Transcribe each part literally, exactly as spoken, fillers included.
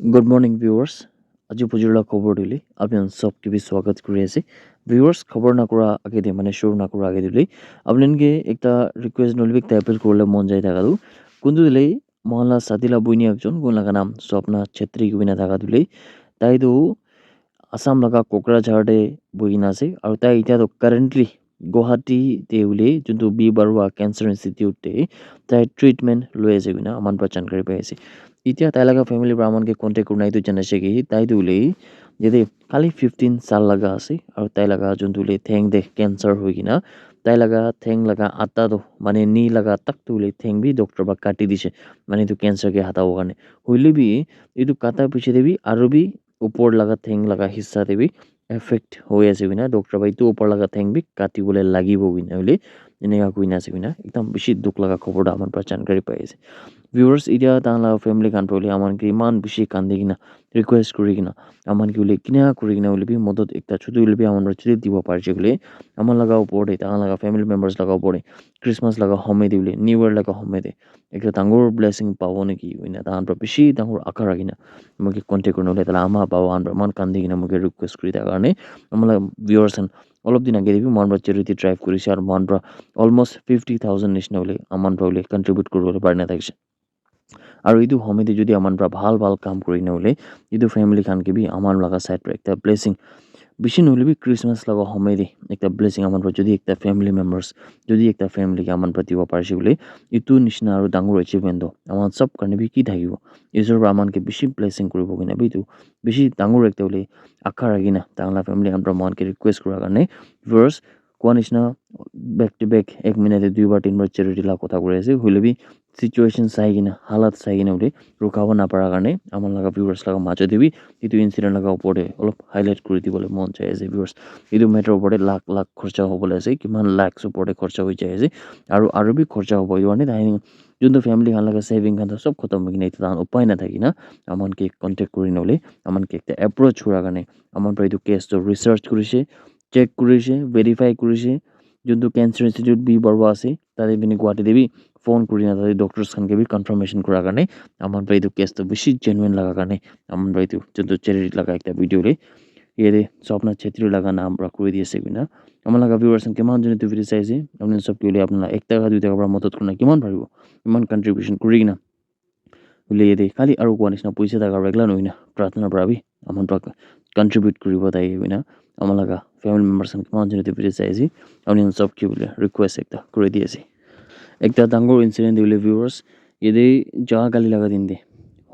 Good morning, viewers. Aji bujur la khobor dile apni khan sob ke bi swagat kuri ase. Viewers, khobor na kura age de, mane shuru na kura age dile apni khan ke ekta request nahole bi ekta appeal kuribole mon jai thaka tu, kuntu dile mohan la sati la buini ekjon, kun laga naam Swapna Chetri kuri na thaka dile, tai tu Assam laga Kokrajhar te buhi kena ase, aru tai itya tu currently Guwahati te hoile juntu B Barua Cancer Institute te tai treatment loi ase koina aman pra jankari pai ase. Itya tai laga family pra aman ke contact kurina etu janai ase ki tai tu hoile yate khali fifteen saal laga ase, aru tai laga juntu hoile theng te cancer hoi kena tai laga theng laga atta tu, mane knee laga tak tu hoile theng bi doctor pra kati dise, mane etu cancer ke hatabo karne. Hoile bi etu kata piche te bi aru bi upor laga theng laga hissa te bi affect hoi ase koina doctor pra etu upor laga theng bi kati bole lagibo koina hoile eneka koina ase koina ekdam bishi dukh laga khobor tu aman pra jankari pai ase. Viewers, itya tai khan la family khan pra hoile aman ke eman bishi kandi kena request kuri kena aman ke hoile kina kuri kena hoile bi modot ekta chutu hoile bi aman pra chutu dibo pari ase koile aman laga upor te tai khan laga family members laga upor te Christmas laga homoi te hoile New Year laga homoi te ekta dangor blessing pabo naki koina tai khan pra bishi dangor aka rakhi na moi ke contact kurina hoile tai la ama baba khan pra eman kandi kena moi ke request kuri thaka karne ama la viewers khan olop din age te bi mohan pra charity drive kurise aru mohan pra almost fifty thousand nishina hoile aman pra hoile contribute kuribole pari na thakishe. Aru etu homoi te jodi aman pra bhal bhal kam kuri na hoile etu family khan ke bi aman laga side pra ekta blessing bishi nohoile bi Christmas laga homoi te ekta blessing aman pra jodi ekta family members jodi ekta family ke aman pra dibo parise koile etu nishina aru dangor achievement tu aman sob karne bi ki thakibo. Isor pra aman ke bishi blessing kuribo koina bi etu bishi dangor ekta hoile aka rakhi na tai khan la family khan pra mohan ke request kura karne. Viewers, koa nishina back to back ek minute te dui bar tin bar charity la kotha kuri ase, hoile bi situation sai kena halat sai kena hoile rukabo napara karne aman laga viewers laga majo te bi etu incident laga upor te olop highlight kuri dibole mon jai ase. Viewers, etu matter upor te lakh lakh khorcha hobole ase, kiman lakhs upor te khorcha hoi jai ase aru aru bi khorcha hobo etu karne tai juntu family khan laga saving khan toh sob khotom hoikena etu khan upai nathakina aman ke contact kuri nahole aman ke ekta approach kura karne aman pra etu case toh research kurise, check kurise, verify kurise. Juntu Cancer Institute B Barua ase tate bini Guwahati te bi phone kurina tate doctors khan ke bi confirmation kura karne aman pra etu case toh bishi genuine laga karne aman pra etu juntu charity laga ekta video te yate Swapna Chetri laga naam pra kuri di ase koina. Aman laga viewers khan kiman jun etu video sai ase, apni khan sob ke hoile apni khan ekta ka duita ka pra madad kurina kiman paribo, iman contribution kuri kena hoile yate khali aru koa nishina poisa thaka pra ekla nohoina pratna pra bi aman pra contribute kuribo tai koina aman laga family members khan kiman jun etu video sai ase, apni khan sob ke hoile request ekta kuri di ase. Ekta dangor incident te hoile viewers, yate jaga kali laga din te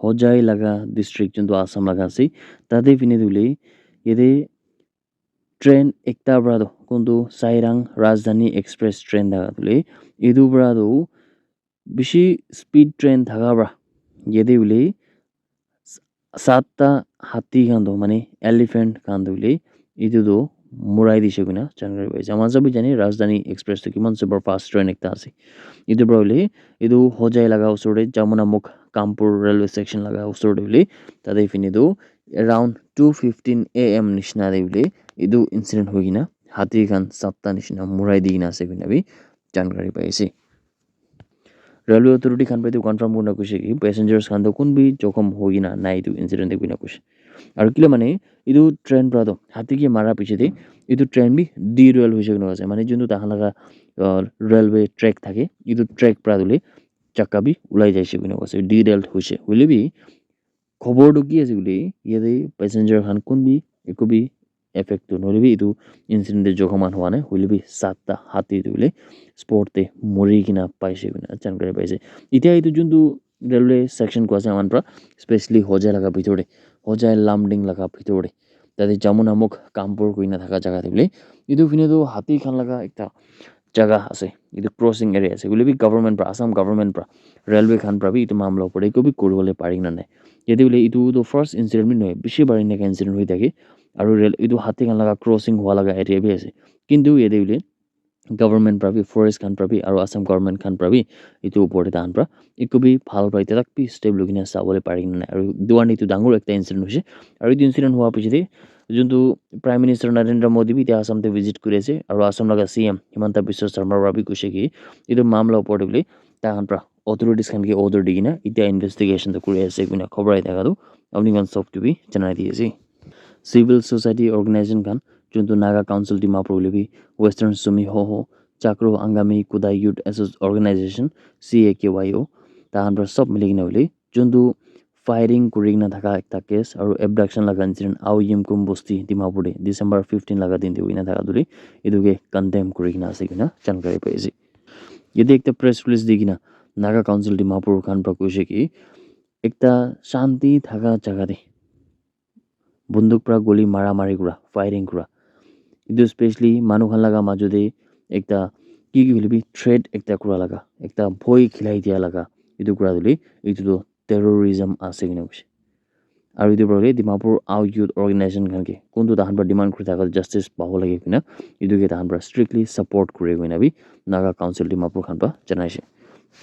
Hojai laga district juntu Assam laga ase, tate phine tu hoile yate train ekta pra tu kuntu Sairang Rajdhani Express train thaka tu hoile etu pra tu bishi speed train thaka pra yate hoile satta hati khan tu mane elephant khan tu hoile etu tu murai dise koina jankari pai ase. Aman sob bi jane Rajdhani Express tu kiman super fast train ekta ase. Etu pra hoile etu Hojai laga usor te Jamunamukh Kampur railway section laga usor te hoile tate phine tu around two fifteen A M nishina te hoile etu incident hoi kena hati khan satta nishina murai di kena ase koina bi jankari pai ase. Railway authority khan pra etu confirm kurina koise ki passengers khan toh kun bi jokhom hoi kena nai etu incident te koina koise. Aru kile mane etu train pra toh hati ke mara piche te etu train bi derail hoise koina ase, mane juntu tahan laga uh, railway track thake etu track pra tu hoile chakka bi ulai jaise koina ase, derail hoise. Hoile bi khobor tu ki ase koile yate passenger khan kun bi eku bi affect tu nohoile bi etu incident te jokhom khan hua nai, hoile bi satta hati tu hoile spot te mori kena paise koina jankari paise. Itya etu juntu railway section koa ase aman pra specially Hojai laga bitor te, Hojai Lumding laga bitor te, tate Jamunamukh Kampur koina thaka jaga te hoile etu phine tu hati khan laga ekta jaga ase, etu crossing area ase, hoile bi government pra, Assam government pra, railway khan pra bi etu mamla upor te eku bi kuribole pari kena nai. Yate hoile etu tu first incident bi nohoi, bishi bar eneka incident hoi thake. Aru rail etu hati khan laga crossing hua laga area bi ase, kintu yate hoile government pra bi, forest khan pra bi aru Assam government khan pra bi etu upor te tahan pra eku bi bhal pra etia tak bi step loi kena sabole pari kena nai. Aru etu karne etu dangor ekta incident hoise. Aru etu incident hua piche te juntu Prime Minister Narendra Modi bi etia Assam te visit kuri ase aru Assam laga C M Himanta Biswa Sarma pra bi koise ki etu mamla upor te hoile tai khan pra authorities khan ke order di kena etia investigation toh kuri ase koina khobor ahi thaka toh Apni khan sob ke bi janai di ase. Civil society organization khan, juntu Naga Council Dimapur hoile bi, Western Sumi Hoho, Chakro Angami Kuda Youth Associ- Organization, C A K Y O, tahan pra sob mili kena hoile, juntu firing kuri kena thaka ekta case aru abduction laga incident Ao Yimkhiung Bosti Dimapur te December fifteen laga din te hoina thaka tu le, etu ke condemn kuri kena ase koina jankari pai ase. Yate ekta press release di kena Naga Council Dimapur khan pra koise ki, ekta shanti thaka jaga te bunduk pra guli mara mari kura, firing kura. Etu specially manu khan laga majo te ekta ki ki hoile bi threat ekta kura laga, ekta bhoi khilai dia laga, etu kura tu le, etu tu terrorism ase koina koise. Aru etu pra le Dimapur Ao Youth Organization khan ke kuntu tahan pra demand kuri thaka justice pabo lage koina, etu ke tahan pra strictly support kuri koina bi Naga Council Dimapur khan pra janai ase.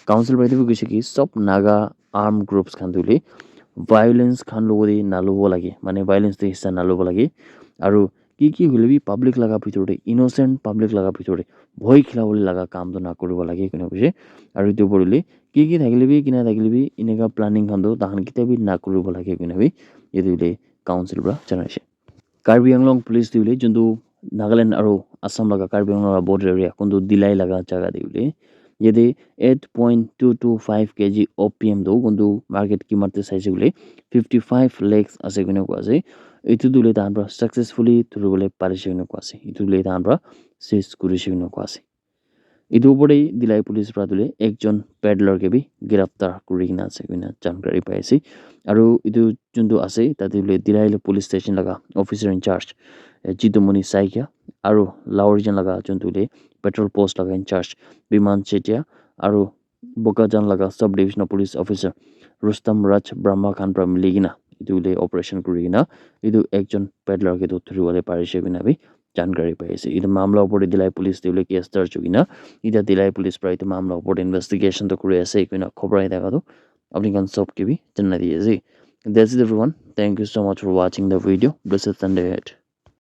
Council pra etu bi koise ki sob Naga armed groups khan tu le violence khan logo de nalobo lage, mane violence de hissa nalobo lage. Aru ki ki hoile bi public laga bhitor te, innocent public laga bhitor te bhoi khilabole laga kam tu nakuribo lage koina koise. Aru etu opor te ki ki thakile bi, kina thakile bi, eneka planning khan tu tahan ketia bi nakuribo lage koina bi etu le council pra janai ase. Karbi Anglong Police tu hoile juntu Nagaland aru Assam laga Karbi Anglong laga border area kuntu Dillai laga jaga te hoile yate eight point two two five K G opium tu kuntu market kimat te saise koile fifty five lakhs ase koina koa ase. Etu tu hoile tahan pra successfully dhuribole parise koina koa ase. Etu hoile tahan pra seize kurise koina koa ase. Etu opor te Dillai police pra tu le ekjon peddler ke bi giraftar kuri kena ase koina jankari pai ase. Aru etu juntu ase tate hoile Dillai police station laga officer in charge, eh, Jitumoni Saikia, aru Laurjan laga juntu le patrol post laga in charge Biman Chetia, aru Bokajan laga sub divisional police officer Rustam Raj Brahma khan pra mili kena etu le operation kuri kena etu ekjon peddler ke tu dhuribole parise koina bi jankari pai ase. Etu mamla opor te Dillai police te hoile case darj hoi kena, eta Dillai police pra etu mamla opor te investigation tu kuri ase koina khobor ahi thaka tu apni khan sob ke bi janai di ase. That's it everyone. Thank you so much for watching the video. Blessed Sunday ahead.